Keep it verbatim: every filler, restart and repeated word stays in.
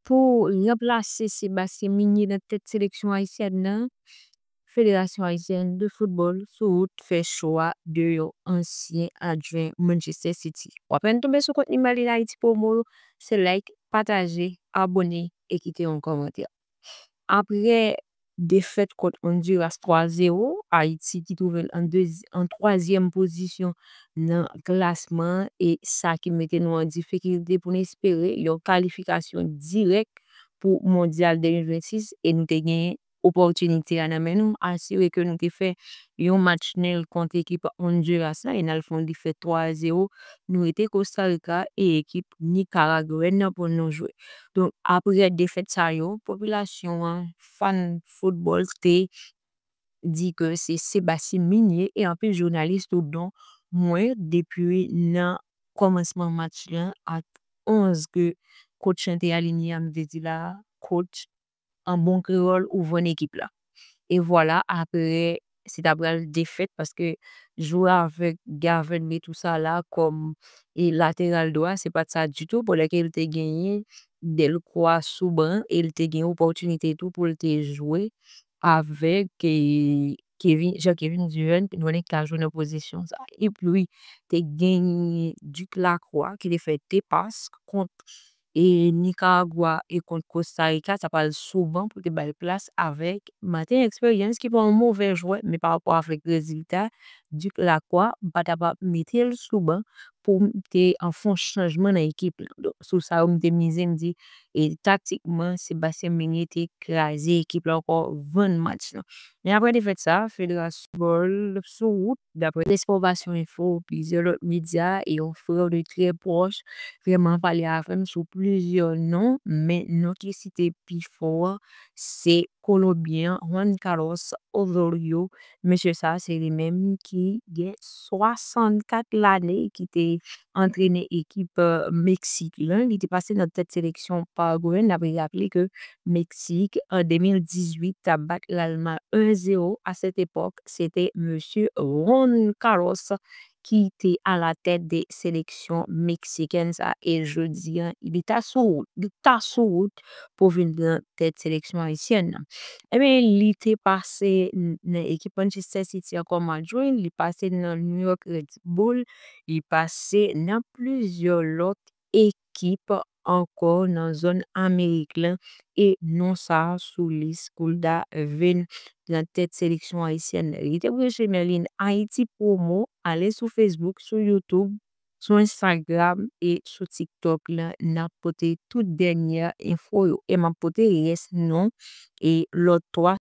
pou ranplase Sébastien Migné nan tèt seleksyon ayisyèn nan, Federasyon Ayisyèn de Foutbòl sou wout fè chwa de yon ansyen adjwen Manchester City. W ap fè n tonbe sou kontni Made in Haiti Promo, se like, pataje, abòne e kite yon kòmantè. Apre defèt kont Honduras twa zewo, Ayiti ki twouve l an dezi-, an twazyèm pozisyon nan klasman e sa ki mete nou an difikilte pou n espere yon kalifikasyon dirèk pou Mondyal de mil vennsis e nou te gen opòtinite a nan men nou, asire ke nou te fè yon match nil kont ekip Honduras la e n al fè yon defèt twa a zewo. Nou rete Costa Rica e ekip nikaragwèn nan pou nou jwe. Donk, apre defèt sa yo, popilasyon an, fan foutbòl, te di ke se Sébastien Migné e anpil jounalis tou, don mwen, depi nan kòmansman match lan ak onz ke coach lan te alinye a, m te di la, coach, an bon kreyòl, ou vann ekip la. E vwala, apre, se ta pral defèt paske jwe avèk Gavin May tou sa la kòm e lateral dwa, se pa t sa ditou, pandan ke l te genyen Delcroix sou ban e l te gen opòtinite tou pou l te jwe avèk e Kevin, Jean-Kevin Durant, nou konnen ki ta jwe nan pozisyon sa. Epi, te genyen Duc Lacroix ki te fè de pas kont e Nikaragwa e kont Kosta Rika, sa pral sou ban pou te bay plas avèk Martin Experience, ki pa yon move jwè, men pa rapò avèk rezilta, Duc Lacroix, m pa t ap mete l sou ban pou m te an fè yon chanjman nan ekip lan. Donk, sou sa yo, m te mize, m di, e taktikman, Sébastien Migné te kraze ekip la ankò, vann match lan. Men apre defèt sa, Federasyon Foutbòl sou wout, dapre Lespòpasyon Enfo, plizyè lòt medya e yon frè de trè pwòch vrèman pale avè m sou plizyè non, men non ki site pi fò an, se Kolonbyen an, Juan Carlos Osorio. Mesye sa, se li menm ki gen swasannkat lane, ki te antrene ekip, eh, Meksik lan. Li te pase nan tèt seleksyon Paragwe. N ap raple ke Meksik, an de mil dizuit, t ap bat Lalmay en zewo. A sèt epòk, se te mesye Juan Carlos ki te alatèt de seleksyon meksikèn sa. E jodi a, li ta sou wout, li ta sou wout pou vin pran tèt seleksyon ayisyèn nan. Ebyen, li te pase n-, nan ekip Manchester City an kòm adjwen, li pase nan New York Red Bull, li pase nan plizyè lòt ekip ankò nan zòn Amerik lan, e non sa a sou lis pou l ta vin nan tèt seleksyon ayisyèn nan. Li te branche Made in Haiti Promo, ale sou Facebook, sou YouTube, sou Instagram e sou TikTok lan, n ap pote tout dènyè enfo yo. E m ap pote rès non e lòt twa